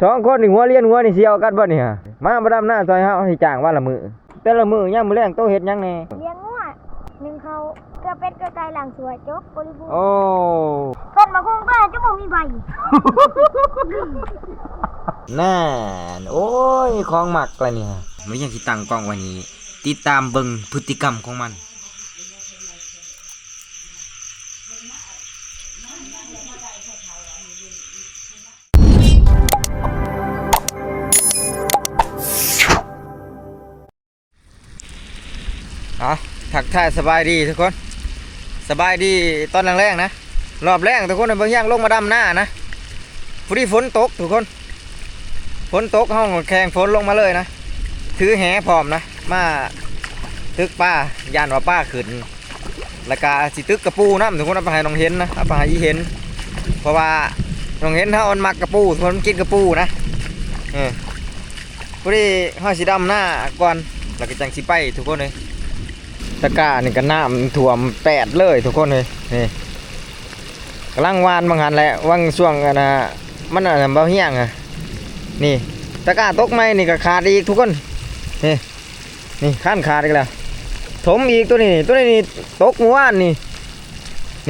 ສອງຄົນນີ້ຫົວລຽນຫົວນີ້ຊິເອົາກັນບໍ່ນີ້ຫາ? ມາບໍ່ດຳນາຊ່ອຍເຮົາ ຊິຈ້າງວັນລະມື້. ແຕ່ລະມື້ຍາມມື້ແລງໂຕເຮັດຫຍັງແດ່? ລ້ຽງງົວ ໜຶ້ງເຂົ້າ ເກືອເປັດເກືອໄກ່ ລ້າງຖ້ວຍ ຈົບ ບໍລິບູດ. ໂອ້ ຕົ້ນໝາກຫຸ່ງກໍຈະບໍ່ມີໃບ. ນັ້ນ ໂອ້ຍ ຂອງມັກລະນີ້. ມັນຍັງຊິຕັ້ງກ້ອງໄວ້ນີ້ ຕິດຕາມເບິ່ງພຶດຕິກຳຂອງມັນ. ເອົາ ທັກທາຍສະບາຍດີທຸກຄົນ ສະບາຍດີຕອນແລງໆນະ. ຮອບແລງທຸກຄົນ ເບິ່ງຫຍັງ ລົງມາດຳນານະ ພໍດີຝົນຕົກທຸກຄົນ ຝົນຕົກ ເຮົາແຂ່ງຝົນລົງມາເລີຍນະ ຖືແຫພ້ອມນະ ມາຕຶກປາ ຢ້ານວ່າປາຂຶ້ນ. ແລ້ວກະຊິຕຶກກະປູນຳ ທຸກຄົນ ເອົາໄປໃຫ້ນ້ອງເຫັນນະ ເອົາໄປໃຫ້ອີເຫັນ ເພາະວ່ານ້ອງເຫັນເຮົາມັນມັກກະປູ ທຸກຄົນ ມັນກິນກະປູນະ. ເອີ ພໍດີເຮົາຊິດຳນາກ່ອນ ແລ້ວກະຈັ່ງຊິໄປ ທຸກຄົນເອີຍ. ຕະກ້ານີ້ກະນ້ຳຖ້ວມແປດເລີຍ ທຸກຄົນເອີຍ. ນີ້ກຳລັງຫວ່ານບາງຫັ້ນແຫຼະ ຫວ່າງຊ່ວງອັນນ່າ ມັນອັນນັ້ນ ບໍ່ຮຽງອະ. ນີ້ ຕະກ້າຕົກໃໝ່ນີ້ກະຂາດອີກ ທຸກຄົນ. ນີ້ ນີ້ຄັນຂາດອີກແລ້ວ ຖົມອີກ. ໂຕນີ້ ໂຕນີ້ນີ້ຕົກມື້ວານນີ້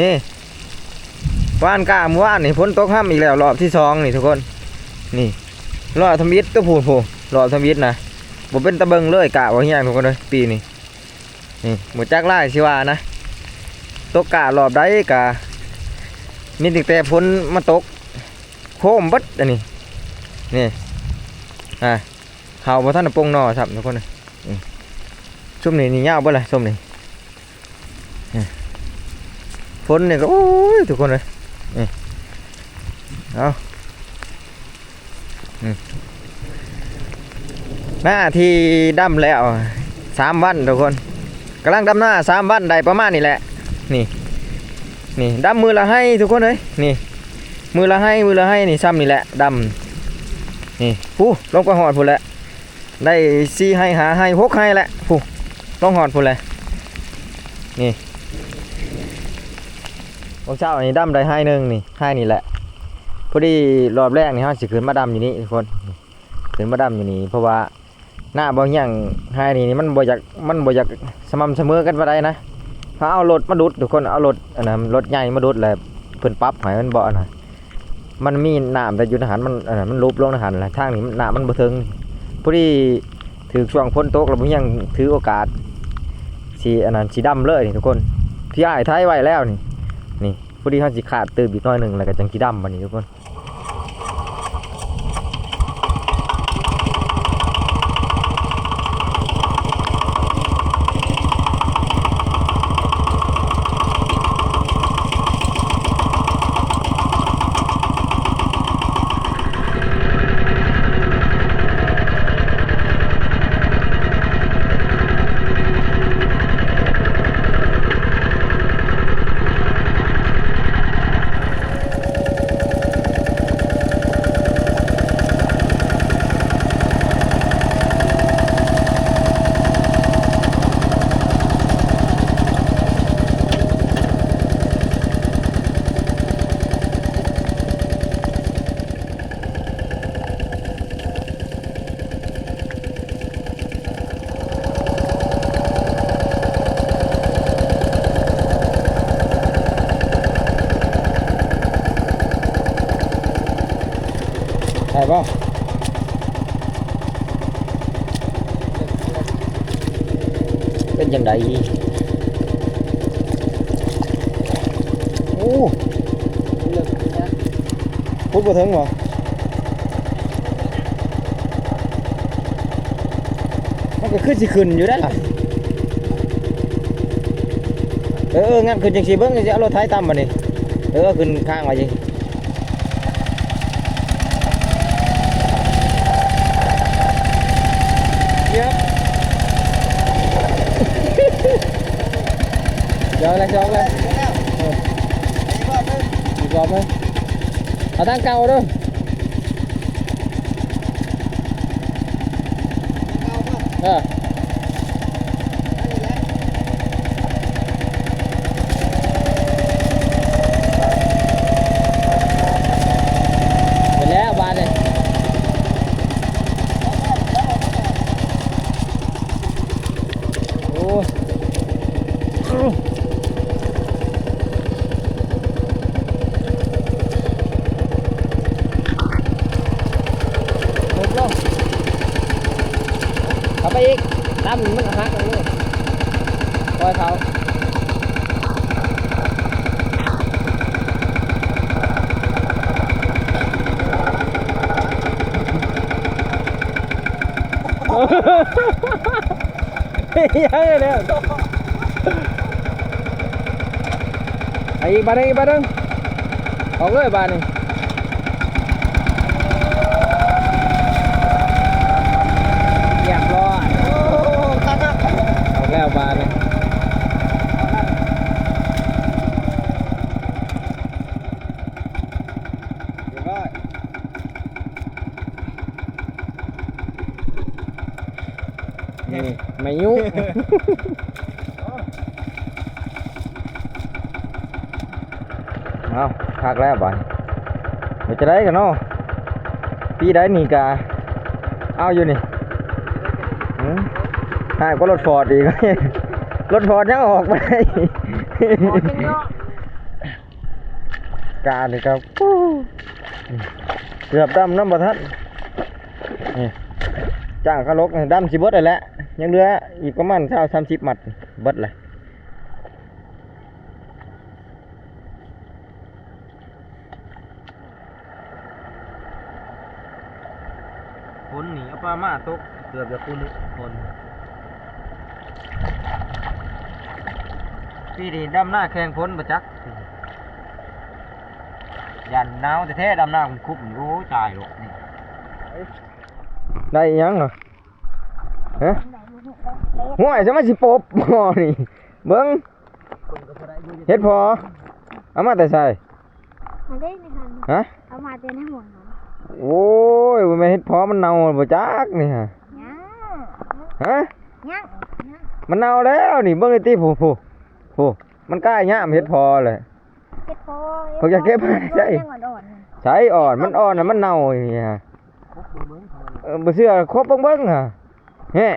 ນີ້ ຫວ່ານກ້າມື້ວານນີ້ ຝົນຕົກຮຳອີກແລ້ວ ຮອບທີສອງນີ້ທຸກຄົນ. ນີ້ ຮອບທຳອິດໂຕ ພຸ້ນ ພຸ້ນ ຮອບທຳອິດນະ ບໍ່ເປັນຕາເບິ່ງເລີຍ ກ້າບໍ່ຮຽງທຸກຄົນເອີຍ ປີນີ້. ນີ້ ບໍ່ຈັກຫຼາຍຊິວ່ານະ ຕົກກ້າຮອບໃດກະມີຕັ້ງແຕ່ຝົນມາຕົກ ໂຄມເບິດອັນນີ້. ນີ້ ອ່າ ເຂົ້າບໍ່ທັນໄດ້ປົ່ງໜໍ່ຊ້ຳທຸກຄົນເອີຍ. ອືມ ຊຸມນີ້ນີ້ຍາວເບິດລະ ຊຸມນີ້. ອືມ ຝົນນີ້ກໍ ໂອ້ຍ ທຸກຄົນເອີຍ. ອືມ ເອົາ ອືມ ໜ້າທີ່ດຳແລ້ວສາມວັນທຸກຄົນ ກຳລັງດຳນາສາມວັນ ໄດ້ປະມານນີ້ແຫຼະ. ນີ້ ນີ້ ດຳມື້ລະໄຮ່ທຸກຄົນເອີຍ. ນີ້ ມື້ລະໄຮ່ ມື້ລະໄຮ່ນີ້ ຊ່ຳນີ້ແຫຼະ ດຳ. ນີ້ ພຸ້ນ ລົງໄປຮອດພຸ້ນແຫຼະ ໄດ້ສີ່ໄຮ່ ຫ້າໄຮ່ ຫົກໄຮ່ແຫຼະ ພຸ້ນ ລົງຮອດພຸ້ນແຫຼະ. ນີ້ ມື້ເຊົ້ານີ້ດຳໄດ້ໄຮ່ໜຶ່ງນີ້ ໄຮ່ນີ້ແຫຼະ. ພໍດີຮອບແລງນີ້ເຮົາຊິຂຶ້ນມາດຳຢູ່ນີ້ທຸກຄົນ ຂຶ້ນມາດຳຢູ່ນີ້ ເພາະວ່າ ນາບໍ່ຮຽງ ໄຮ່ນີ້ມັນບໍ່ຢາກ ມັນບໍ່ຢາກສະໝ່ຳສະເໝີກັນປານໃດນະ. ເຮົາເອົາລົດມາດຸດທຸກຄົນ ເອົາລົດອັນນັ້ນ ລົດໃຫຍ່ມາດຸດ ແລ້ວເພິ່ນປັບໃຫ້ມັນບໍ່ອັນນັ້ນ ມັນມີນ້ຳແຕ່ຢູ່ໃນຫັ້ນ ມັນອັນນັ້ນ ມັນຫຼຸບລົງໃນຫັ້ນ ແລ້ວທາງນີ້ນ້ຳມັນບໍ່ເຖິງ. ພໍດີຖືກຊ່ວງຝົນຕົກ ແລ້ວບໍ່ຮຽງຖືໂອກາດຊິອັນນັ້ນ ຊິດຳເລີຍນີ້ທຸກຄົນ. ທີ່ອ້າຍໄຖໄວ້ແລ້ວນີ້ ນີ້ ພໍດີເຮົາຊິຄາດຕື່ມອີກໜ້ອຍໜຶ່ງ ແລ້ວກໍຈັ່ງຊິດຳບັດນີ້ທຸກຄົນ. ໄດ້ບໍ່? ເປັນຈັ່ງໃດ? ໂອ້ ພຸດບໍ່ເຖິງບໍ່? ມັນກໍຄືຊິຂຶ້ນຢູ່ໄດ໋ລະ. ເອີ ເອີ ງັດຂຶ້ນຈັ່ງຊີ້ເບິ່ງ ຊິເອົາລົດໄຖຕ່ຳບັດນີ້. ເອີ ເອົາຂຶ້ນຄ້າງໄວ້ຈັ່ງ ເອີ ຈອກເລີຍ ຈອກເລີຍ ເອີ ອີກຮອບໜຶ່ງ ເອົາທາງເກົ່າເດີ້. ເອີ ໄປແລ້ວບາດນີ້. ມັນຫັກລົງເລີຍ ປ່ອຍເຂົາ. ຍັງແລ້ວ ໄປອີກບາດໜຶ່ງ ອີກບາດໜຶ່ງ ອອກເລີຍບາດນີ້ ຮຽບຮ້ອຍ ໂອ້ ຄັກໆ ອອກແລ້ວບາດນີ້ ຮຽບຮ້ອຍ. ນີ້ ມາຍຸ ເອົາ ຄັກແລ້ວບາດນີ້ ເປັນຈັ່ງໃດກັນເນາະ ປີໃດນີ້ກະເອົາຢູ່ນີ້ ຫື ຮ້າຍກວ່າລົດຟອດອີກ ລົດຟອດຍັງອອກບໍ່ໄດ້ ການີ້ກໍ ເກືອບດຳນຳບໍ່ທັນ ນີ້ ຈ້າງຄາລົກນີ້ ດຳຊິເບິດແລ້ວແຫຼະ ຍັງເຫຼືອອີກປະມານຊາວສາມສິບມັດ ເບິດແລ້ວ. ຝົນນີ້ເອົາປາມາຕົກ ເກືອບຈະຄຸມື້ຝົນ ປີນີ້ດຳນາແຂ່ງຝົນບໍ່ຈັກ ຢ້ານໜາວແທ້ໆ ດຳນາຄຸບໆ ນີ້ ໂອ້ຍ ຕາຍໂລດນີ້ ໄດ້ອີຫຍັງຫະ? ຮະ? ຫ້ວຍ ສະມາຊິປົບໝໍນີ້ ເບິ່ງ ເຫັດເຜາະ ເອົາມາແຕ່ໃສ? ມາເດ້ໃນຫັ້ນ ຮະ? ເອົາມາແຕ່ໃນຫ້ວຍຫັ້ນ ໂອ້ຍ ບໍ່ແມ່ນເຫັດເຜາະ ມັນເນົ່າບໍ່ຈັກນີ້ຫະ? ຍັງ ຮະ? ຍັງ ຍັງ ມັນເນົ່າແລ້ວນີ້ ເບິ່ງໃນຕິ ຜູ້ ຜູ້ ຜູ້ ມັນກ້າຍຍາມເຫັດເຜາະແຫຼະ ເຫັດເຜາະ ເພິ່ນຢາກເກັບມາໃຊ້ ຍັງອ່ອນໆ ໃສອ່ອນ ມັນອ່ອນນະ ມັນເນົ່ານີ້ຫະ ເອີ ບໍ່ເຊື່ອ ຄົບເບິ່ງໆ ຫະ ແຮະ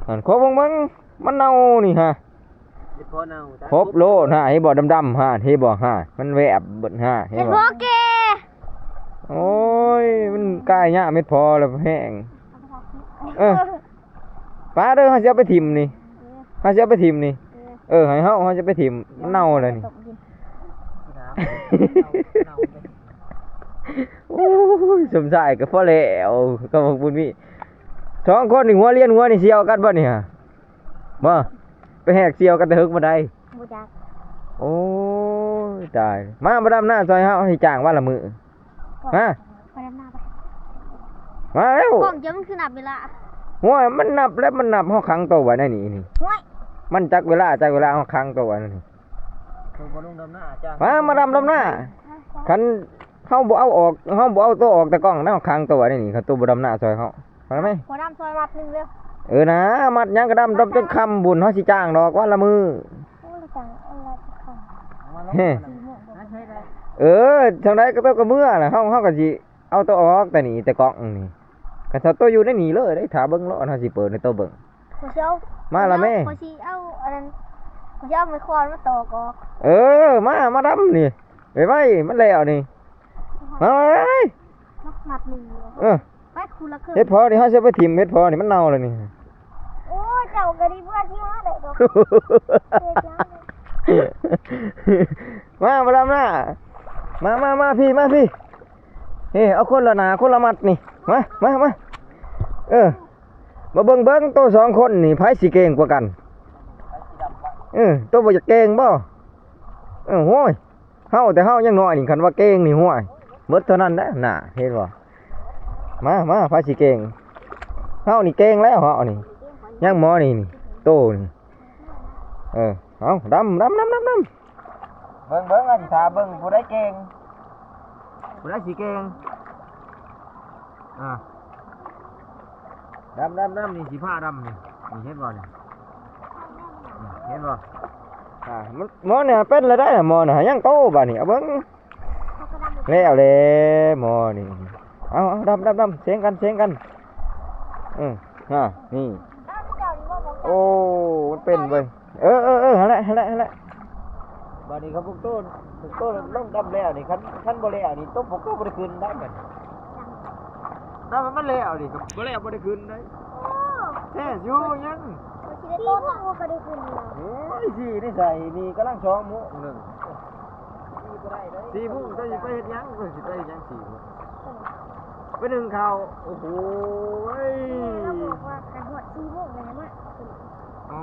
ຫັ້ນ ຄົບເບິ່ງໆ ມັນເນົ່ານີ້ຫະ ເຫັດເຜາະເນົ່າ ຄົບໂລດຫະ ເຫັນບໍ່ ດຳໆ ຫະ ເຫັນບໍ່ຫະ ມັນແວບເບິດຫະ ເຫັນບໍ່ ເຫັດເຜາະແກ່ ໂອ້ຍ ມັນກາຍຍາມເຫັດເຜາະແລ້ວແຫ້ງ ເອີ ປາເດີ ເຮົາຊິເອົາໄປຖິ້ມນີ້ ເອີ ເຮົາຊິເອົາໄປຖິ້ມນີ້ ເອີ ເອີ ໃຫ້ເຮົາ ເຮົາຈະໄປຖິ້ມ ມັນເນົ່າແລ້ວນີ້ ໂອ້ຍ ສົມຊາຍກໍພໍແລ້ວ ກັບພວກບຸນມີ ສອງຄົນນີ້ ຫົວລຽນຫົວນີ້ ຊິເອົາກັນບໍ່ນີ້ຫະ ບໍ່ ໄປແຫກສ່ຽວກັນແຕ່ເຫິງປານໃດ ບໍ່ຈັກ ໂອ້ຍ ຕາຍ ມາ ມາດຳນາຊ່ອຍເຮົາ ເຮົາຊິຈ້າງວັນລະມື້ ຮະ ມາແລ້ວ ກ້ອງເຈົ້າມັນຄືນັບເວລາ ໂອ້ຍ ມັນນັບແລ້ວ ມັນນັບ ເຮົາຂັງໂຕໄວ້ໃນນີ້ນີ້ ໂອ້ຍ ມັນຈັກເວລາ ຈັກເວລາ ເຮົາຂັງໂຕໄວ້ໃນນີ້ ເພິ່ນບໍ່ລົງດຳນາ ມາ ມາດຳ ດຳນາ ຄັນເຮົາບໍ່ເອົາອອກ ເຮົາບໍ່ເອົາໂຕອອກແຕ່ກ້ອງ ເຮົາຂັງໂຕໄວ້ໃນນີ້ ຄັນໂຕບໍ່ດຳນາຊ່ອຍເຮົາ ມາໄດ້ໄໝ? ຂໍດຳຊ່ອຍມັດໜຶ່ງເດີ ເອີ ນາ ມັດຫຍັງກໍດຳ ດຳຈົນຄ່ຳພຸ້ນ ເຮົາຊິຈ້າງດອກ ວັນລະມື້ ໂອ້ຍ ຈ້າງ ເອີ ເອີ ຈັ່ງໃດກໍໂຕກໍເມືອລະ ເຮົາ ເຮົາກໍຊິ ເອົາໂຕອອກແຕ່ນີ້ ແຕ່ກ້ອງນີ້ ຄັນເອົາໂຕຢູ່ໃນນີ້ເລີຍເດ້ ຖ້າເບິ່ງໂລດ ເຮົາຊິເປີດໃຫ້ໂຕເບິ່ງ ຂ້ອຍຊິເອົາ ມາລະແມ່ ຂ້ອຍຊິເອົາອັນນັ້ນ ຂ້ອຍຊິເອົາໄມ້ຄ້ອນມາຕອກອອກ ເອີ ມາ ມາດຳນີ້ ໄວໆ ມັນແລ້ວນີ້ ມາ ມາ ມາ ມັດໜຶ່ງ ເອີ ໄປ ຄູນລະເຄິ່ງ ເຫັດເຜາະນີ້ ເຮົາຊິໄປຖິ້ມ ເຫັດເຜາະນີ້ ມັນເນົ່າແລ້ວນີ້ ໂອ້ຍ ເຈົ້າກໍດີ ເມື່ອຊິຫາໄດ້ດອກ ມາ ມາດຳນາ ມາ ມາ ມາ ພີ່ ມາ ພີ່ ເອີ ເອົາຄົນລະໜ້າຄົນລະມັດນີ້ ມາ ມາ ມາ ເອີ ມາເບິ່ງ ເບິ່ງໂຕສອງຄົນນີ້ ໃຜຊິເກັ່ງກວ່າກັນ ເອີ ໂຕບໍ່ຢາກເກັ່ງບໍ່ ເອີ ໂຫຍ ເຮົາ ແຕ່ເຮົາຍັງນ້ອຍນີ້ ຄັນວ່າເກັ່ງນີ້ ໂຫຍ ເບິດເທົ່ານັ້ນແຫຼະ ໜ້າ ເຫັນບໍ່ ມາ ມາ ໃຜຊິເກັ່ງ ເຮົານີ້ເກັ່ງແລ້ວ ເຮົານີ້ ຍັງໝໍນີ້ ນີ້ ໂຕນີ້ ເອີ ເອົາ ດຳ ດຳ ດຳ ດຳ ດຳ ເບິ່ງ ເບິ່ງ ອາ ຊິຖ້າເບິ່ງຜູ້ໃດເກັ່ງ ຜູ້ໃດຊິເກັ່ງ ອາ ດຳ ດຳ ດຳ ນີ້ ຊິພາດຳນີ້ ນີ້ ເຫັນບໍ່ນີ້ ນີ້ ເຫັນບໍ່ ອາ ໝໍນີ້ເປັນແລ້ວໄດ໋ນະ ໝໍນະ ຍັງໂຕບາດນີ້ ເອົາເບິ່ງ ແລ້ວແຫຼະ ໝໍນີ້ ເອົາ ເອົາ ດຳ ດຳ ດຳ ເສັງກັນ ເສັງກັນ ເອີ ຮະ ນີ້ ໂອ້ ມັນເປັນເວີຍ ເອີ ເອີ ເອີ ຫັ້ນແຫຼະ ຫັ້ນແຫຼະ ຫັ້ນແຫຼະ ບາດນີ້ຄັນພວກໂຕ ພວກໂຕລົງດຳແລ້ວນີ້ ຄັນ ຄັນບໍ່ແລ້ວນີ້ ໂຕ ພວກໂຕບໍ່ໄດ້ຂຶ້ນໄດ້ບາດນີ້ ດຳໃຫ້ມັນແລ້ວນີ້ ຄັນບໍ່ແລ້ວບໍ່ໄດ້ຂຶ້ນໄດ້ ໂອ້ ແທ້ ຊິຮູ້ຫຍັງ? ສີ່ໂມງກໍໄດ້ຂຶ້ນແລ້ວ. ໂອ້ຍ ສີ່ໃນໃສນີ້ ກຳລັງສອງໂມງໜຶ່ງ. ສີ່ໂມງເຈົ້າຊິໄປເຮັດຫຍັງ? ເຈົ້າຊິໄປເຮັດຫຍັງສີ່ໂມງ? ໄປໜຶ້ງເຂົ້າ. ໂອ້ໂຫ ແມ່ລາວບອກວ່າ ຄັນຮອດສີ່ໂມງແລ້ວໃຫ້ມາ. ອໍ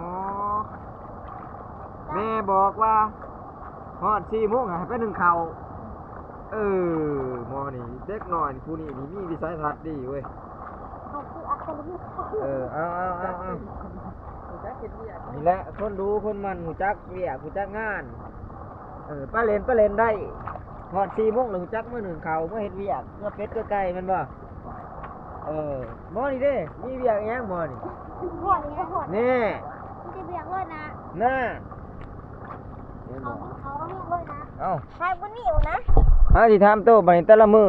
ແມ່ບອກວ່າ ຮອດສີ່ໂມງໃຫ້ໄປໜຶ້ງເຂົ້າ. ເອີ ໝໍນີ້ ເດັກນ້ອຍຜູ້ນີ້ນີ້ມີວິໄສທັດດີເວີຍ. ເອີ ເອົາໆໆໆ ນີ້ແຫຼະ ຄົນດຸຄົນໝັ່ນ ຮູ້ຈັກວຽກ ຮູ້ຈັກງານ. ເອີ ໄປເລ່ນ ໄປເລ່ນໄດ້ ຮອດສີ່ໂມງແລ້ວ ຮູ້ຈັກເມືອໜຶ້ງເຂົ້າ ເມືອເຮັດວຽກ ເມືອເປັດເກືອໄກ່ ແມ່ນບໍ່? ເອີ ໝໍນີ້ເດ້ ມີວຽກອີຫຍັງໝໍນີ້? ຮອດນີ້ກໍຮອດ ແນ່ ມີແຕ່ວຽກເລີຍນະ ນະ ເຫັນບໍ່? ເອົາ ເອົາເລີຍນະ. ເອົ້າ ໃຫ້ບໍ່ໜີວນະ. ເຮົາຊິຖາມໂຕ ບັດນີ້ແຕ່ລະມື້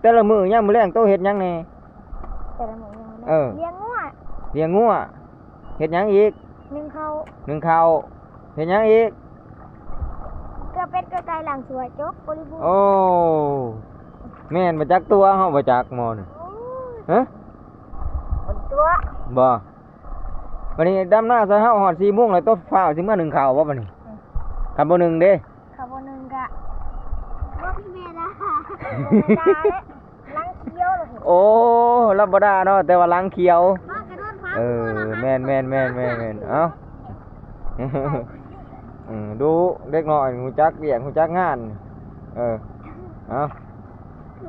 ແຕ່ລະມື້ຍາມມື້ແລງໂຕເຮັດຫຍັງແດ່? ແຕ່ລະມື້ຍາມມື້ແລງ ເອີ ລ້ຽງງົວ ລ້ຽງງົວ. ເຮັດຫຍັງອີກ? ໜຶ້ງເຂົ້າ ໜຶ້ງເຂົ້າ. ເຮັດຫຍັງອີກ? ເກືອເປັດເກືອໄກ່ ລ້າງຖ້ວຍ ຈົບ ບໍລິບູມ. ໂອ້ ແມ່ນບໍ່ຈັກຕົວະ ເຮົາບໍ່ຈັກໝໍນີ້. ໂອ້ຍ ຮະ ມັນຕົວະ ບໍ່? ບັດນີ້ດຳນາໃສ່ເຮົາຮອດສີ່ໂມງແລ້ວ ໂຕຟ້າວຊິເມືອໜຶ້ງເຂົ້າບໍ່ບັດນີ້? ອືມ ຄັນບໍ່ໜຶ້ງເດ້? ເຂົາບໍ່ໜຶ່ງກະບໍ່ມີແມ່ນະ ບໍ່ແມ່ນດາເດ້ ຫຼັງຂຽວລະເຫັນ. ໂອ້ ລາວບໍ່ດ່າເນາະ ແຕ່ວ່າຫຼັງຂຽວ. ມາກະໂດນພາ ເອີ ແມ່ນໆໆໆໆ. ເອົ້າ ເອີ ດຸເດັກນ້ອຍ ຮູ້ຈັກວຽກ ຮູ້ຈັກງານ. ເອີ ເອົ້າ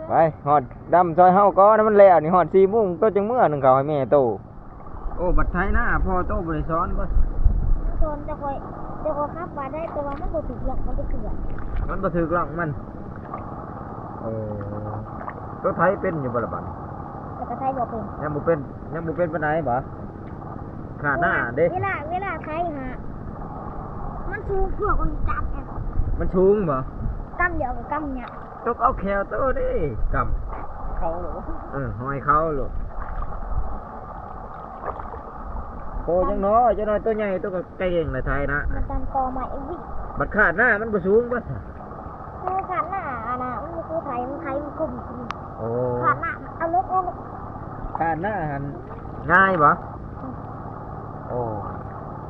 ໄປ ຮອດດຳຊ່ອຍເຮົາກ່ອນ ໃຫ້ມັນແລ້ວນີ້ ຮອດສີ່ໂມງ ໂຕຈັ່ງເມືອໜຶ້ງເຂົ້າໃຫ້ແມ່ໂຕ. ໂອ້ ບັດໄຖນາພໍ່ໂຕບໍ່ໄດ້ສອນບໍ່? ສອນ ແຕ່ຂ້ອຍ ແຕ່ຂ້ອຍຂັບບາດໄດ້ ແຕ່ວ່າມັນບໍ່ຖືກລັອກ ມັນຈະເກືອນ ມັນບໍ່ຖືກລັອກມັນ. ເອີ ໂຕໄຖເປັນຢູ່ບໍ່ລະບັດ? ແຕ່ກໍໄຖບໍ່ເປັນ ຍັງບໍ່ເປັນ ຍັງບໍ່ເປັນປານໃດບໍ່? ຂ້າໜ້າເດ້ ເວລາ ເວລາໄຖຫາ ມັນສູງ ພວກມັນຈັບ ມັນສູງບໍ່? ກຳດຽວກໍກຳຍາກ. ຕົກເອົາແຂ້ວໂຕເດ້ ກຳເຂົາໂລດ. ເອີ ຫ້ອຍເຂົາໂລດ. ໂຕຍັງນ້ອຍ ຈັກໜ້ອຍໂຕໃຫຍ່ ໂຕກໍເກັ່ງລະໄຖນະ. ມັນຕາມກໍໄມ້ອີກ. ບັດຄາດໜ້າມັນບໍ່ສູງບໍ່? ຄືຄາດໜ້າອັນນ່າ ມັນບໍ່ຄືໄຖ ມັນໄຖມັນກົມ. ໂອ້ ຄາດໜ້າ ເອົາລົກ ເອົາລົກ. ຄາດໜ້າຫັ້ນງ່າຍບໍ່? ໂອ້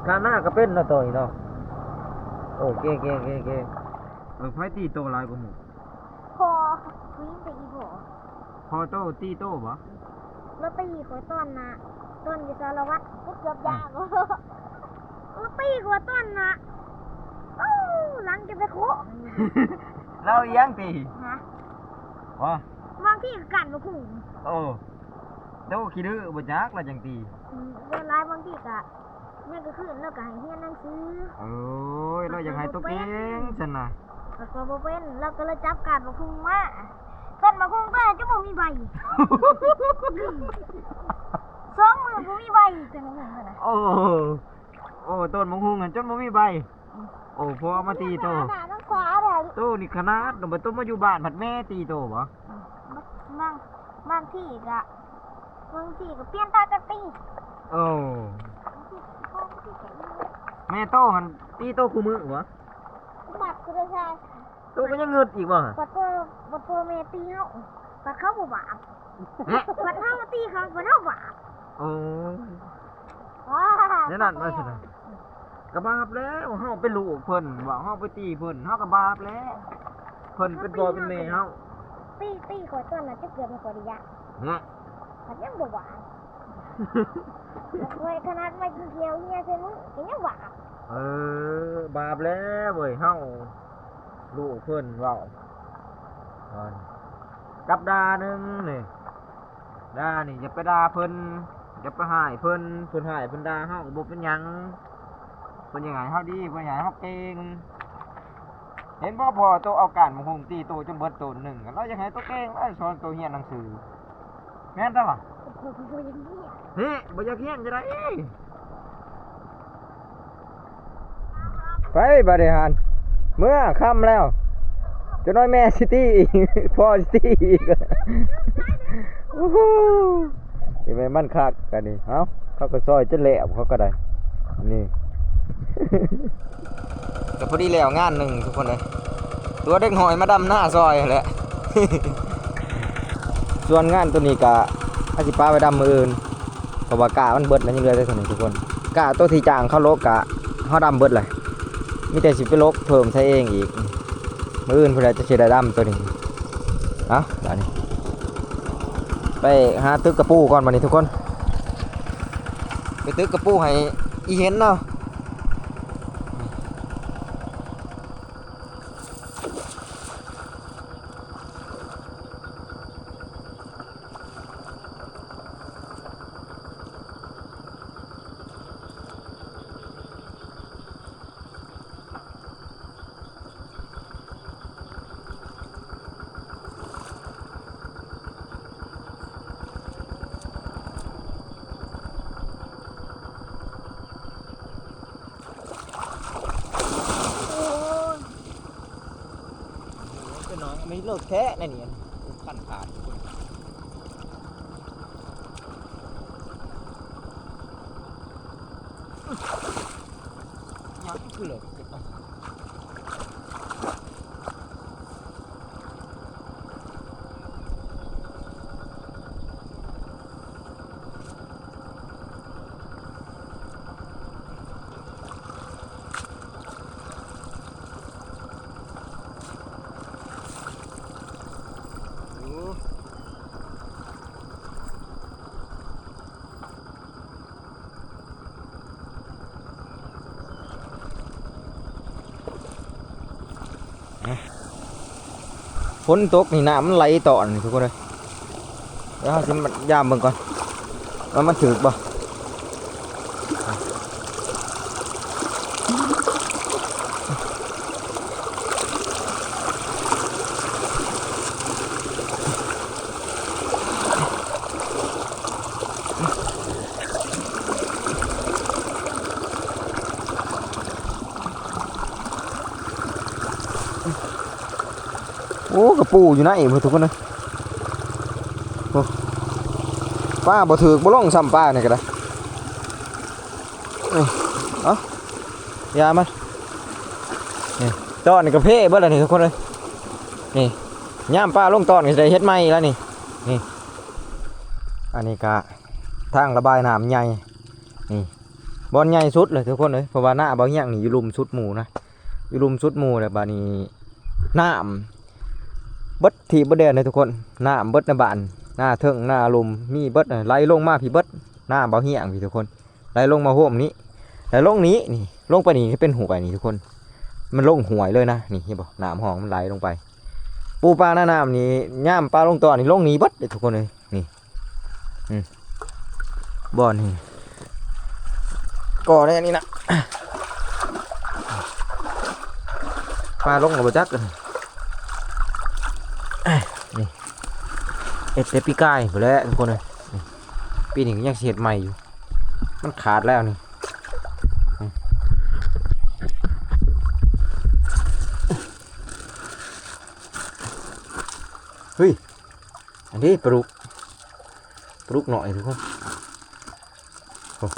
ຄາດໜ້າກໍເປັນເນາະໂຕນີ້ເນາະ. ໂອ້ ເກັ່ງໆໆໆ. ເອີ ໃຜຕີໂຕຫຼາຍກວ່າໝູ່? ພໍ່ ຜູ້ຍິງຕີພໍ່. ພໍ່ໂຕຕີໂຕບໍ່? ລາວຕີຂ້ອຍຕອນນະ ຕອນຢູ່ສາລະວັດ ເກືອບຢາກ. ລາວຕີຂ້ອຍຕອນນະ ເອົ້າ ຫຼັງຈະໄປໂຄະ. ລາວອີຫຍັງຕີ? ຮະ? ບໍ່ ບາງທີກໍກັນບໍ່ຄຸງ. ໂອ້ ໂຕຂີ້ດື້ບໍ່ຈັກລາວຈັ່ງຕີ. ອືມ ສ່ວນຫຼາຍບາງທີກໍ ຍັງກະຄືນ ລາວກະໃຫ້ຮຽນໜັງສື. ໂອ້ຍ ລາວຢາກໃຫ້ໂຕເກັ່ງຊັ້ນນະ. ລາວກໍບໍ່ເປັນ ລາວກໍເລີຍຈັບການບັກຫຸ່ງມາ. ຕົ້ນບັກຫຸ່ງໂຕນັ້ນຈົນບໍ່ມີໃບ ສອງມື້ບໍ່ມີໃບ ຕົ້ນບັກຫຸ່ງຫັ້ນນະ. ໂອ້ ໂອ້ ຕົ້ນບັກຫຸ່ງຫັ້ນຈົນບໍ່ມີໃບ. ໂອ້ ພໍ່ເອົາມາຕີໂຕ. ໂຕນີ້ຂະໜາດ ໂຕມາຢູ່ບ້ານພັດແມ່ຕີໂຕບໍ? ບາງ ບາງທີກະ ບາງທີກໍປ່ຽນຕາກັນຕີ. ໂອ້ ແມ່ໂຕຫັ້ນຕີໂຕຄູ່ມື້ບໍ່? ບັດຄືໄດ້ຊາຍ ໂຕກໍຍັງງຶດອີກບໍ່? ບັດພໍ່ ບັດພໍ່ແມ່ຕີເຮົາ ບັດເຂົາບໍ່ບາບ. ບັດເຮົາຕີເຂົາ ບັດເຮົາບາບ. ໂອ້ ແນວນັ້ນວ່າຊັ້ນນະ. ກໍບາບແລ້ວ ເຮົາເປັນລູກເພິ່ນເວົ້າ ເຮົາໄປຕີເພິ່ນ ເຮົາກໍບາບແລ້ວ. ເພິ່ນເປັນພໍ່ເປັນແມ່ເຮົາ. ຕີ ຕີຂ້ອຍຕອນນັ້ນ ຈະເກືອບໃຫ້ຂ້ອຍໄດ້ຢາກ ແນະ ຂ້ອຍຍັງບໍ່ຫວານ. ຂ້ອຍຂະໜາດມາກິນຂ້ຽວເຫຍໃສ່ມື້ ກໍຍັງຫວານ. ເອີ ບາບແລ້ວເວີຍ ເຮົາ ລູກເພິ່ນເວົ້າ. ກັບດາໜຶ່ງນີ້ ດານີ້ ຢ່າໄປດ່າເພິ່ນ ຢ່າໄປຮ້າຍເພິ່ນ. ເພິ່ນຮ້າຍເພິ່ນດ່າເຮົາກໍບໍ່ເປັນຫຍັງ. ເພິ່ນຢາກໃຫ້ເຮົາດີ ເພິ່ນຢາກໃຫ້ເຮົາເກັ່ງ. ເຫັນບໍ່ ພໍ່ໂຕເອົາກ້ານບັກຫຸ່ງຕີໂຕຈົນເບິດຕົ້ນໜຶ່ງ. ລາວຢາກໃຫ້ໂຕເກັ່ງ ລາວສອນໂຕຮຽນໜັງສື. ແມ່ນຕະຫວາ? ເອີ ບໍ່ຢາກຮຽນ. ນີ້ ບໍ່ຢາກຮຽນຈະໄດ້. ໄປບາດນີ້ຫັ້ນ ເມືອ ຄ່ຳແລ້ວ. ຈັກໜ້ອຍແມ່ຊິຕີອີກ ພໍ່ຊິຕີອີກ. ໂອ້ໂຫ ຊິແມ່ນມັນຄັກກັນນີ້. ເອົ້າ ເຂົາກໍຊອຍຈົນແລ້ວ ເຂົາກໍໄດ້. ນີ້ ກໍພໍດີແລ້ວງານໜຶ່ງທຸກຄົນເອີຍ. ຕົວເດັກນ້ອຍມາດຳນາຊອຍຫັ້ນແຫຼະ. ສ່ວນງານໂຕນີ້ກະ ອາ ຊິປະໄວ້ດຳມື້ອື່ນ. ເພາະວ່າກ້າມັນເບິດແລ້ວ ຍັງເຫຼືອແຕ່ໂຕນີ້ທຸກຄົນ. ກ້າໂຕທີ່ຈ້າງເຂົາຫຼົກກະເຮົາດຳເບິດແຫຼະ ມີແຕ່ຊິໄປຫຼົກເພີ່ມໃສ່ເອງອີກ. ມື້ອື່ນພຸ້ນແຫຼະຈະຊິໄດ້ດຳໂຕນີ້. ເອົາ ບາດນີ້ໄປຫາຕຶກກະປູກ່ອນ ບາດນີ້ທຸກຄົນ. ໄປຕຶກກະປູໃຫ້ອີເຫັນເນາະ. ໂອ້ຍ ໂອ້ຍ ເປັນໜອງ ມີໂລດແທ້ໃນນີ້ ຄັນຂາດ ຍັງຄືເລີຍ. ຝົນຕົກນີ້ ນ້ຳມັນໄຫຼຕໍ່ນີ້ທຸກຄົນເອີຍ. ດຽວເຮົາຊິມາຢາມເບິ່ງກ່ອນວ່າມັນຖືກບໍ່. ໂອ້ ກະປູຢູ່ໃນພຸ້ນທຸກຄົນເອີຍ. ໂອ້ ປາບໍ່ຖືກ ບໍ່ລົງຊ້ຳ ປານີ້ກະໄດ້. ນີ້ ເອົາ ຢາມັນ ນີ້ ຕອນນີ້ກະເພເບິດແລ້ວນີ້ທຸກຄົນເອີຍ. ນີ້ ຍາມປາລົງຕອນກະຊິໄດ້ເຮັດໃໝ່ອີກແລ້ວນີ້. ນີ້ ອັນນີ້ກະທາງລະບາຍນ້ຳໃຫຍ່ ນີ້ ບ່ອນໃຫຍ່ສຸດເລີຍທຸກຄົນເອີຍ. ເພາະວ່ານາບ່າວຮຽງນີ້ຢູ່ລຸ່ມສຸດໝູ່ນະ ຢູ່ລຸ່ມສຸດໝູ່ແລ້ວ ບາດນີ້ນ້ຳເບິດທີ່ເບິດແດນເລີຍທຸກຄົນ. ນ້ຳເບິດໃນບ້ານ ນາເທິງ ນາລຸ່ມ ມີເບິດ ໄຫຼລົງມາພີ້ເບິດ. ນາບ່າວຮຽງພີ້ທຸກຄົນ ໄຫຼລົງມາໂຮມນີ້ ໄຫຼລົງນີ້ ນີ້ ລົງໄປນີ້ເປັນຫ້ວຍນີ້ທຸກຄົນ. ມັນລົງຫ້ວຍເລີຍນະ ນີ້ ເຫັນບໍ່ ນ້ຳຮ່ອງມັນໄຫຼລົງໄປ. ປູປານານ້ຳນີ້ ຍາມປາລົງຕອນນີ້ ລົງນີ້ເບິດເດ້ທຸກຄົນເອີຍ. ນີ້ ອືມ ບ່ອນນີ້ ກໍແນວນີ້ນະ ປາລົງກະບໍ່ຈັກ. ນີ້ ເຮັດແຕ່ປີກາຍພຸ້ນແຫຼະທຸກຄົນເອີຍ. ນີ້ ປີນີ້ກະຍັງຊິເຮັດໃໝ່ຢູ່ ມັນຂາດແລ້ວນີ້. ເຮີ້ຍ ອັນນີ້ປາດຸກ ປາດຸກໜ້ອຍທຸກຄົນ. ໂອ້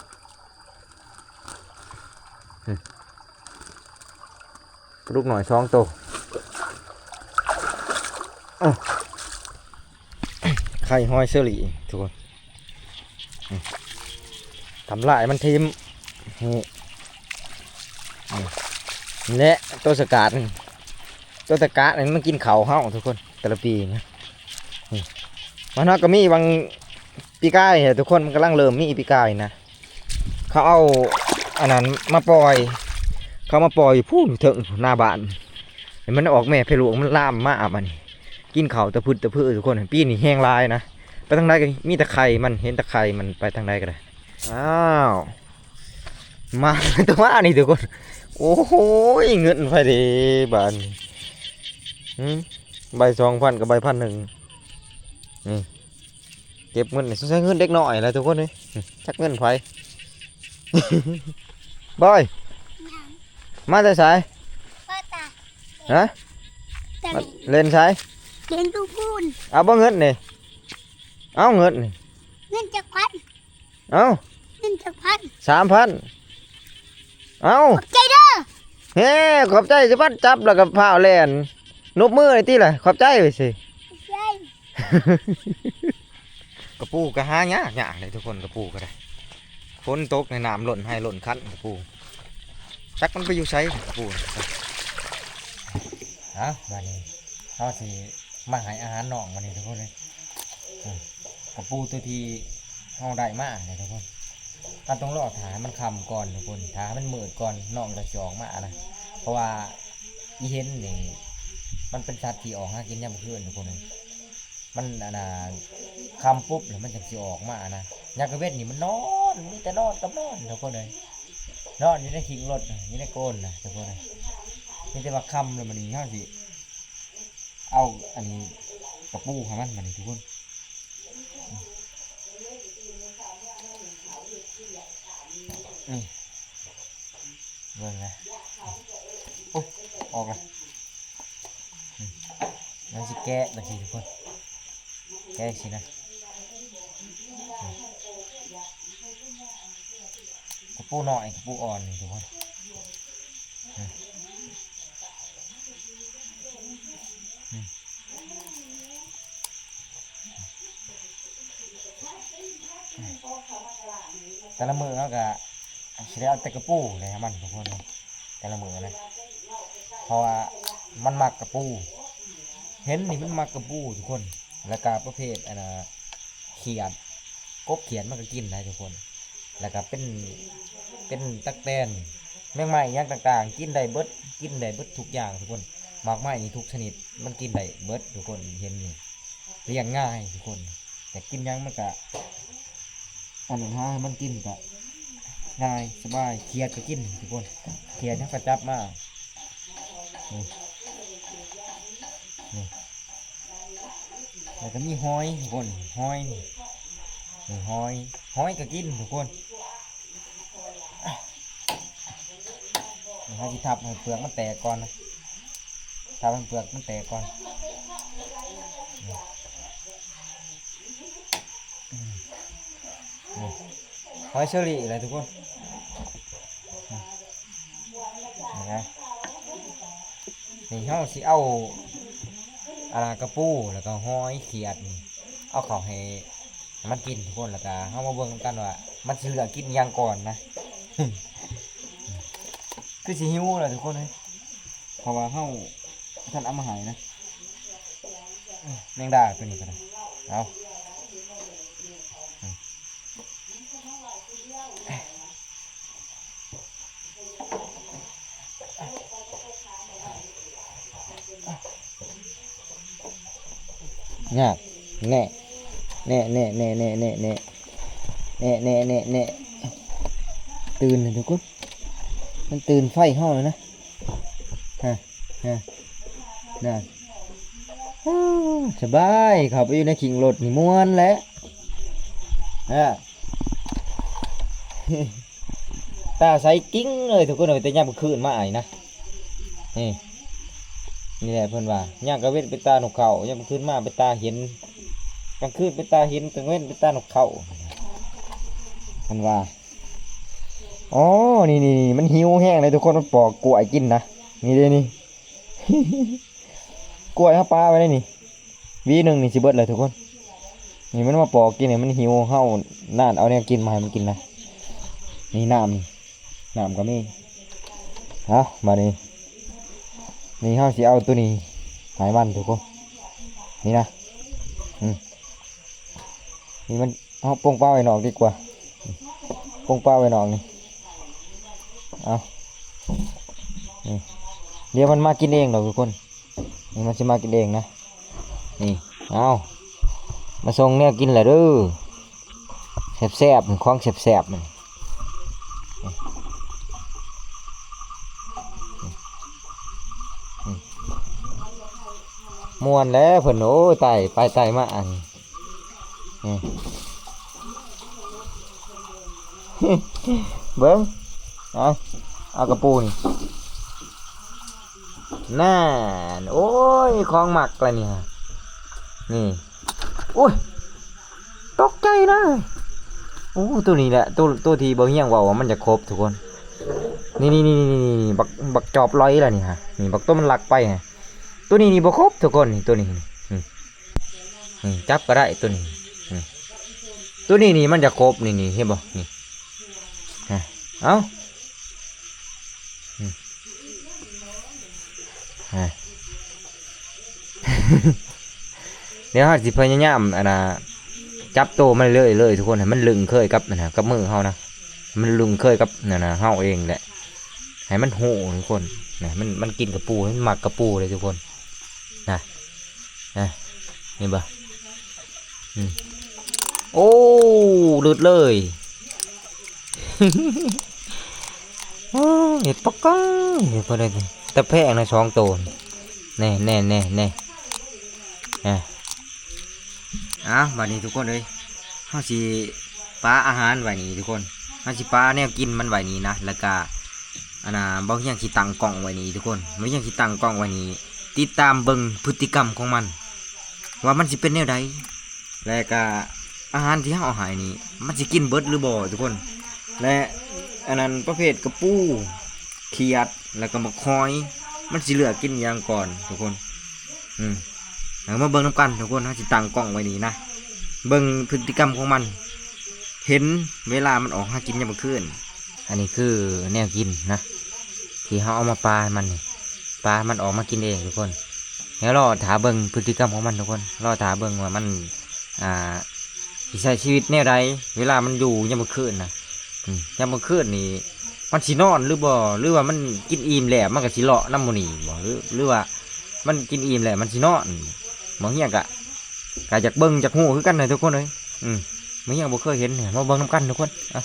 ປາດຸກໜ້ອຍສອງໂຕ. ເອົ້າ ໄຂ່ຫອຍເຊີຣີທຸກຄົນ. ອືມ ທຳລາຍມັນຖິ້ມ. ນີ້ ນີ້ແຫຼະ ໂຕສະກາດ ໂຕສະກາດນີ້ມັນກິນເຂົ້າເຮົາທຸກຄົນ ແຕ່ລະປີນະ. ນີ້ ບ້ານເຮົາກະມີຫວ່າງປີກາຍທຸກຄົນ ມັນກຳລັງເລີ່ມມີປີກາຍນະ. ເຂົາເອົາອັນນັ້ນມາປ່ອຍ ເຂົາມາປ່ອຍຢູ່ພຸ້ນເທິງໜ້າບ້ານ ໃຫ້ມັນອອກແມ່ໄພລູກ ມັນລາມມາບາດນີ້ ກິນເຂົ້າຕະພຶດຕະພຶທຸກຄົນ. ປີນີ້ແຮງຫຼາຍນະ ໄປທາງໃດກະມີແຕ່ໄຂ່ມັນ ເຫັນແຕ່ໄຂ່ມັນ ໄປທາງໃດກະໄດ້. ອ້າວ ມາແຕ່ວ່ານີ້ທຸກຄົນ. ໂອ້ໂຫ ເງິນໃຜເດບາດນີ້. ຫື ໃບສອງພັນກັບໃບພັນໜຶ່ງ ນີ້ ເກັບເງິນນີ້ ສົງໄສເງິນເດັກນ້ອຍແຫຼະທຸກຄົນເອີຍ. ຈັກເງິນໃຜ. ບອຍ ມາແຕ່ໃສ? ມາແຕ່ ຮະ? ມາເຫຼັ້ນໃສ? ເຫຼັ້ນຢູ່ພຸ້ນ. ເອົາບໍ່ເງິນນີ້? ເອົາເງິນນີ້. ເງິນຈັກພັນ? ເອົາ ເງິນຈັກພັນ? ສາມພັນ. ເອົາ ຂອບໃຈເດີ. ເຮ ຂອບໃຈ ຊິມາຈັບແລ້ວກະຟ້າວແລ່ນ ນົບມືໄດ້ຕິລະ ຂອບໃຈໄປຊິ. ຂອບໃຈ. ກະປູກະຫາຍາກໆເດ້ທຸກຄົນ ກະປູກະໄດ້ ຝົນຕົກໃນນ້ຳລົ້ນໄຮ່ລົ້ນຄັນ ກະປູ ຈັກມັນໄປຢູ່ໃສ ກະປູ. ເອົາ ບາດນີ້ເຮົາຊິມາໃຫ້ອາຫານນ້ອງບາດນີ້ທຸກຄົນເອີຍ. ອືມ ກະປູໂຕທີ່ເຮົາໄດ້ມາເດ້ທຸກຄົນ ເຮົາຕ້ອງລໍຖ້າໃຫ້ມັນຄ່ຳກ່ອນທຸກຄົນ ຖ້າໃຫ້ມັນມືດກ່ອນ ນ້ອງຈັ່ງຊິອອກມານະ ເພາະວ່າອີເຫັນນີ້ ມັນເປັນສັດທີ່ອອກຫາກິນຍາມກາງຄືນທຸກຄົນເອີຍ. ມັນອັນນ່າ ຄ່ຳປຸບແລ້ວມັນຈັ່ງຊິອອກມານະ ຍາມກາງເວັນນີ້ມັນນອນ ມີແຕ່ນອນກັບນອນທຸກຄົນເອີຍ ນອນຢູ່ໃນຄີງລົດ ຢູ່ໃນໂກນນະທຸກຄົນເອີຍ. ມີແຕ່ວ່າຄ່ຳແລ້ວບາດນີ້ເຮົາຊິເອົາອັນນີ້ກະປູໃຫ້ມັນບາດນີ້ທຸກຄົນ. ນີ້ ເບິ່ງນະ ໂອ້ຍ ອອກລະ. ອືມ ມັນຊິແກະຈັ່ງຊີ້ທຸກຄົນ ແກະຈັ່ງຊີ້ນະ. ອືມ ກະປູນ້ອຍ ກະປູອ່ອນນີ້ທຸກຄົນ. ອືມ ອືມ ແຕ່ລະມື້ເຮົາກະຊິໄດ້ເອົາແຕ່ກະປູໃຫ້ມັນທຸກຄົນເນາະ ແຕ່ລະມື້ນະ ເພາະວ່າມັນມັກກະປູ ເຫັນນີ້ມັນມັກກະປູທຸກຄົນ. ແລ້ວກະປະເພດອັນນ່າ ຂຽດ ກົບຂຽດມັນກະກິນໄດ້ທຸກຄົນ. ແລ້ວກະເປັນ ເປັນຕັກແຕນ ແມງໄມ້ຫຍັງຕ່າງໆ ກິນໄດ້ເບິດ ກິນໄດ້ເບິດທຸກຢ່າງທຸກຄົນ. ໝາກໄມ້ນີ້ທຸກຊະນິດມັນກິນໄດ້ເບິດທຸກຄົນ ເຫັນນີ້ ລ້ຽງງ່າຍທຸກຄົນ. ຢາກກິນຫຍັງມັນກະ ອັນນັ້ນ ຫາໃຫ້ມັນກິນກະງ່າຍສະບາຍ. ຂຽດກະກິນທຸກຄົນ ຂຽດເຮົາກະຈັບມາ ນີ້ ນີ້ ແລ້ວກະມີຫອຍທຸກຄົນ ຫອຍນີ້ ນີ້ຫອຍ ຫອຍກະກິນທຸກຄົນ. ນີ້ເຮົາຊິທັບໃຫ້ເປືອກມັນແຕກກ່ອນນະ ທັບໃຫ້ເປືອກມັນແຕກກ່ອນ. ນີ້ ນີ້ ຫອຍເຊີຣີແຫຼະທຸກຄົນ. ນີ້ນະ ນີ້ເຮົາຊິເອົາ ອັນນ່າ ກະປູ ແລ້ວກະຫອຍຂຽດນີ້ ເອົາເຂົ້າໃຫ້ ໃຫ້ມັນກິນທຸກຄົນ. ແລ້ວກະເຮົາມາເບິ່ງນຳກັນວ່າມັນຊິເລືອກກິນຫຍັງກ່ອນນະ. ຄືຊິຫິວແລ້ວທຸກຄົນເອີຍ ເພາະວ່າເຮົາບໍ່ທັນເອົາມາໃຫ້ນະ. ແມງດາໂຕນີ້ກະໄດ້ ເອົາ ຍາກ ແນະ ແນະ ແນະ ຕື່ນທຸກຄົນ ມັນຕື່ນໄຟເຮົາແລ້ວນະ. ຮະ ຮະ ນັ້ນ ອ້າ ສະບາຍ ເຂົ້າໄປຢູ່ໃນຄີງລົດນີ້ມ່ວນແຫຼະ ຮະ. ຕາໃສກິ້ງເລີຍທຸກຄົນເອີຍ ແຕ່ຍາມກາງຄືນມານີ້ນະ. ນີ້ ນີ້ແຫຼະເພິ່ນວ່າ ຍາມກາງເວັນເປັນຕານົກເຂົາ ຍາມກາງຄືນມາເປັນຕາເຫັນ ກາງຄືນເປັນຕາເຫັນ ກາງເວັນເປັນຕານົກເຂົາ ເພິ່ນວ່າ. ອໍ ນີ້ໆໆ ມັນຫິວແຮງເລີຍທຸກຄົນ ມັນປອກກ້ວຍກິນນະ ນີ້ເດ້ນີ້. ກ້ວຍເຮົາປະໄວ້ໃນນີ້ ຫວີໜຶ່ງນີ້ຊິເບິດແລ້ວທຸກຄົນ. ນີ້ມັນມາປອກກິນນີ້ ມັນຫິວ ເຮົານານເອົາແນວກິນມາໃຫ້ມັນກິນນະ. ນີ້ນ້ຳນີ້ ນ້ຳກະມີ. ເອົາ ບາດນີ້ ນີ້ເຮົາຊິເອົາໂຕນີ້ໃຫ້ມັນທຸກຄົນ ນີ້ນະ. ອືມ ນີ້ມັນ ເອົາ ປົງປະໄວ້ນອກດີກວ່າ ປົງປະໄວ້ນອກນີ້. ເອົາ ນີ້ ດຽວມັນມາກິນເອງດອກທຸກຄົນ ນີ້ມັນຊິມາກິນເອງນະ. ນີ້ ເອົາ ມາສົ່ງແນວກິນແລ້ວເດີ ແຊບໆ ຂອງແຊບໆ ນີ້. ມ່ວນແຫຼະເພິ່ນ ໂອ້ຍ ໄຕ່ໄປໄຕ່ມາອັນ ນີ້ ເບິ່ງ ເອົາ ເອົາກະປູນີ້ ນັ້ນ ໂອ້ຍ ຂອງມັກລະນີ້ ນີ້ ໂອ້ຍ ຕົກໃຈນະ. ໂອ້ ໂຕນີ້ແຫຼະ ໂຕ ໂຕທີ່ບ່າວຮຽງເວົ້າວ່າມັນຈະຄົບທຸກຄົນ ນີ້ໆໆໆ ບັກ ບັກຈອບລອຍລະນີ້ ນີ້ບັກໂຕມັນລັກໄປ ໂຕນີ້ນີ້ບໍ່ຄົບທຸກຄົນ ນີ້ ໂຕນີ້ ນີ້ ນີ້ ນີ້ ຈັບກະໄດ້ໂຕນີ້ ນີ້ ຕົວນີ້ນີ້ມັນຈະຄົບ ນີ້ ນີ້ ເຫັນບໍ່ ນີ້ ຮະ ເອົ້າ ນີ້ ຮະ ດຽວເຮົາຊິພະຍາຍາມ ອັນນ່າ ຈັບໂຕມັນເລື້ອຍໆ ທຸກຄົນ ໃຫ້ມັນລຶ້ງເຄີຍກັບ ອັນນ່າ ກັບມືເຮົານະ ໃຫ້ມັນລຶ້ງເຄີຍກັບ ອັນນ່າ ເຮົາເອງແຫຼະ ໃຫ້ມັນຮູ້ ທຸກຄົນ ນະ ມັນ ມັນກິນກະປູ ໃຫ້ມັນມັກກະປູເດ້ ທຸກຄົນ ນະ ນະ ເຫັນບໍ່? ອືມ ໂອ້ ເລີດເລີຍ ໂອ້ ເຫັດປະກອງ ເຫັດບໍ່ໄດ້ ຕະແພງນະ ສອງໂຕ ແນ່ໆໆໆ ອາ ເອົາ ບາດນີ້ທຸກຄົນເອີຍ ເຮົາຊິປະອາຫານໄວ້ນີ້ທຸກຄົນ ເຮົາຊິປະແນວກິນມັນໄວ້ນີ້ນະ ແລ້ວກະ ອັນນ່າ ບ່າວຮຽງຊິຕັ້ງກ້ອງໄວ້ນີ້ທຸກຄົນ ບ່າວຮຽງຊິຕັ້ງກ້ອງໄວ້ນີ້ ຕິດຕາມເບິ່ງພຶດຕິກຳຂອງມັນ ວ່າມັນຊິເປັນແນວໃດ ແລະກະອາຫານທີ່ເຮົາເອົາໃຫ້ນີ້ ມັນຊິກິນເບິດຫຼືບໍ່ທຸກຄົນ ແລະ ອັນນັ້ນ ປະເພດກະປູ ຂຽດ ແລ້ວກະໝາກຫອຍ ມັນຊິເລືອກກິນຫຍັງກ່ອນທຸກຄົນ ອືມ ເອົາມາເບິ່ງນຳກັນທຸກຄົນ ເຮົາຊິຕັ້ງກ້ອງໄວ້ນີ້ນະ ເບິ່ງພຶດຕິກຳຂອງມັນ ເຫັນເວລາມັນອອກຫາກິນຍາມກາງຄືນ ອັນນີ້ຄືແນວກິນນະ ທີ່ເຮົາເອົາມາປະໃຫ້ມັນນີ້ ປະໃຫ້ມັນອອກມາກິນເອງທຸກຄົນ ແລ້ວລໍຖ້າເບິ່ງພຶດຕິກຳຂອງມັນທຸກຄົນ ລໍຖ້າເບິ່ງວ່າມັນ ອ່າ ຊິໃຊ້ຊີວິດແນວໃດ ເວລາມັນຢູ່ຍາມກາງຄືນນະ ອືມ ຍາມກາງຄືນນີ້ ມັນຊິນອນຫຼືບໍ່ ຫຼືວ່າມັນກິນອີ່ມແລ້ວ ມັນກໍຊິເລາະນຳໝູ່ນີ້ບໍ່ ຫຼື ຫຼືວ່າມັນກິນອີ່ມແລ້ວມັນຊິນອນ ບ່າວຮຽງກະ ກະຢາກເບິ່ງຢາກຮູ້ຄືກັນນະທຸກຄົນເອີຍ ອືມ ບ່າວຮຽງບໍ່ເຄີຍເຫັນ ມາເບິ່ງນຳກັນທຸກຄົນ ເອົາ.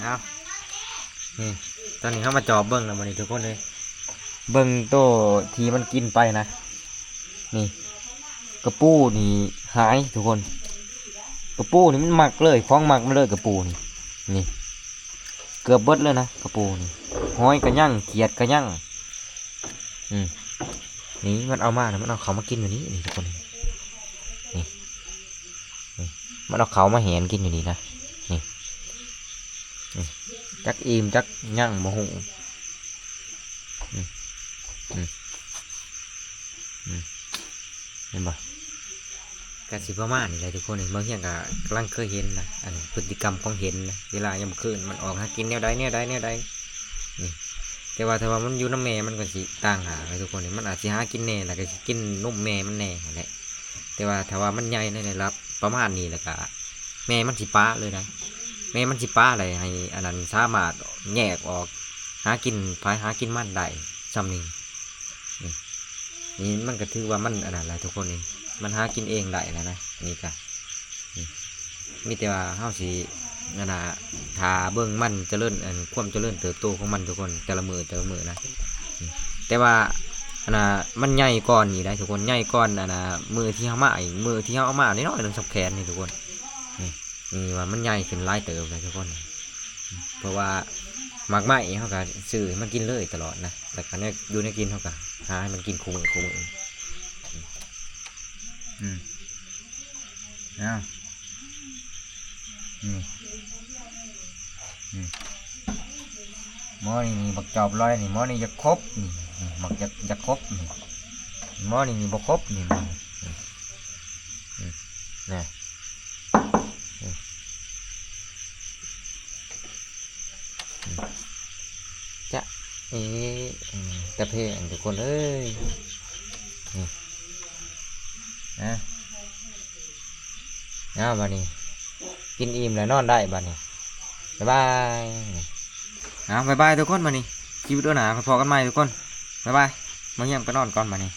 ເອົາ ນີ້ ຕອນນີ້ເຮົາມາຈອບເບິ່ງແລ້ວ ບັດນີ້ທຸກຄົນເອີຍ ເບິ່ງໂຕທີ່ມັນກິນໄປນະ ນີ້ ກະປູນີ້ຫາຍທຸກຄົນ ກະປູນີ້ມັນມັກເລີຍ ຂອງມັກມັນເລີຍກະປູນີ້ ນີ້ ເກືອບເບິດເລີຍນະ ກະປູນີ້. ຫອຍກະຍັງ ຂຽດກະຍັງ. ອືມ ນີ້ມັນເອົາມານະ ມັນເອົາເຂົ້າມາກິນຢູ່ນີ້ ນີ້ທຸກຄົນ ນີ້ ນີ້ ນີ້ ມັນເອົາເຂົ້າມາແຫນກິນຢູ່ນີ້ນະ ນີ້ ນີ້ ຈັກອີ່ມຈັກຍັງບໍ່ຮູ້. ອືມ ອືມ ອືມ ເຫັນບໍ່? ກະຊິປະມານນີ້ແຫຼະທຸກຄົນ. ນີ້ ບ່າວຮຽງກະກຳລັງເຄີຍເຫັນນະ ອັນນີ້ ພຶດຕິກຳຂອງເຫັນນະ. ເວລາຍາມມື້ຄືນມັນອອກຫາກິນແນວໃດ ແນວໃດ ແນວໃດ ນີ້. ແຕ່ວ່າຖ້າວ່າມັນຢູ່ນຳແມ່ ມັນກະຊິຕ່າງຫາກເລີຍທຸກຄົນ. ນີ້ ມັນອາດຊິຫາກິນແດ່ ແລ້ວກະຊິກິນນົມແມ່ມັນແດ່ຫັ້ນແຫຼະ. ແຕ່ວ່າຖ້າວ່າມັນໃຫຍ່ໃນລະດັບປະມານນີ້ ແລ້ວກະແມ່ມັນຊິປະເລີຍນະ. ແມ່ມັນຊິປະເລີຍ ໃຫ້ອັນນັ້ນສາມາດແຍກອອກ ຫາກິນໃຜຫາກິນມັນໄດ້ຊ່ຳນີ້. ນີ້ ນີ້ມັນກະຖືວ່າມັນອັນນັ້ນແຫຼະທຸກຄົນ. ນີ້ ມັນຫາກິນເອງໄດ້ແລ້ວນະ. ນີ້ກະ ນີ້ ມີແຕ່ວ່າເຮົາຊິ ອັນນ່າ ຖ້າເບິ່ງມັນຈະເລີນ ອັນ ຄວາມຈະເລີນເຕີບໂຕຂອງມັນທຸກຄົນ ແຕ່ລະມື້ ແຕ່ລະມື້ນະ. ນີ້ ແຕ່ວ່າ ອັນນ່າ ມັນໃຫຍ່ກ່ອນນີ້ໄດ໋ທຸກຄົນ ໃຫຍ່ກ່ອນ ອັນນ່າ ມື້ທີ່ເຮົາມາອີກ ມື້ທີ່ເຮົາເອົາມານ້ອຍໆໜຶ່ງ ສ່ຳແຂນນີ້ທຸກຄົນ. ນີ້ ນີ້ວ່າມັນໃຫຍ່ຂຶ້ນຫຼາຍເຕີບເລີຍທຸກຄົນ. ເພາະວ່າໝາກໄມ້ເຮົາກະຊື້ໃຫ້ມັນກິນເລີຍຕະຫຼອດນະ ແລ້ວກະແນວຢູ່ແນວກິນເຮົາກະຫາໃຫ້ມັນກິນຄູ່ມື້ ຄູ່ມື້. ອືມ ເອົາ ນີ້ ນີ້ ໝໍນີ້ ນີ້ບັກຈອບລອຍນີ້ ໝໍນີ້ຢາກຄົບນີ້ ນີ້ບັກຢາກ ຢາກຄົບນີ້ ໝໍນີ້ ນີ້ບໍ່ຄົບນີ້ ນີ້ ນີ້ ນີ້ ນີ້ ຈະເອ ອືມ ຕາແພງທຸກຄົນເອີຍ. ນີ້ ນະ ເອົາບາດນີ້ ກິນອີ່ມແລ້ວນອນໄດ້ບາດນີ້. ບາຍບາຍ. ເອົາ ບາຍບາຍທຸກຄົນ ບາດນີ້ ຄລິບວິດີໂອໜ້າຄ່ອຍພໍ້ກັນໃໝ່ທຸກຄົນ. ບາຍບາຍ. ມາຮຽງໄປນອນກ່ອນບາດນີ້.